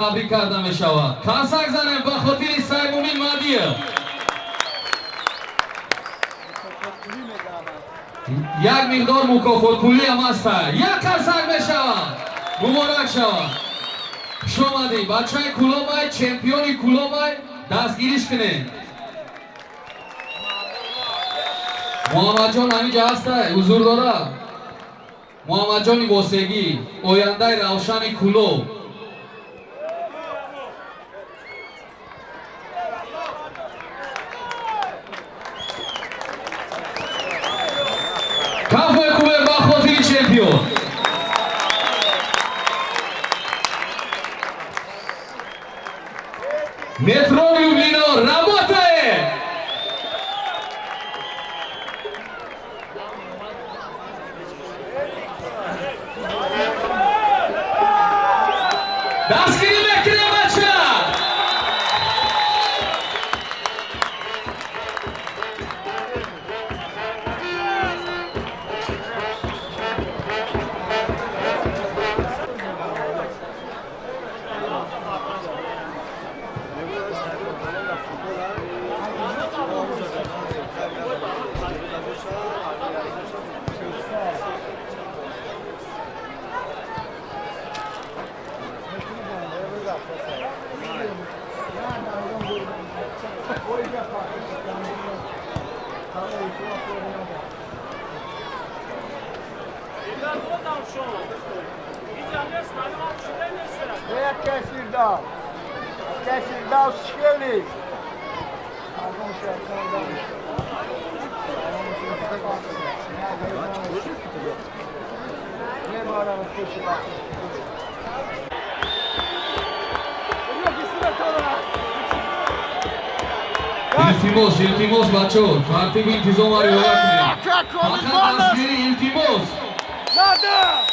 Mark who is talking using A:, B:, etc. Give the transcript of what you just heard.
A: Табрик карда мешавад. Қарсак занем ба хотири Саймумин Маҳдиев. Як миқдор мукофотпулиам ҳаста. Як қарсак мешавад. Муборак шавад. Хуш омадӣ, бачаи Кулобай, чемпиони Кулобай, дастгириш кунед. Муҳаммадҷон ҳаминҷа ҳастай, ҳузур дорад. Муҳаммадҷони Восегӣ, ояндаи равшани Кулоб. Кафои кубе ба хотири чемпион. Метро Люблино работает! Дастгирӣ мекунем, бача! Илтимос, илтимос, бачаҳо, тартибу интизомро риоя кунед. Фақат дастгирӣ, илтимос.
B: Надо!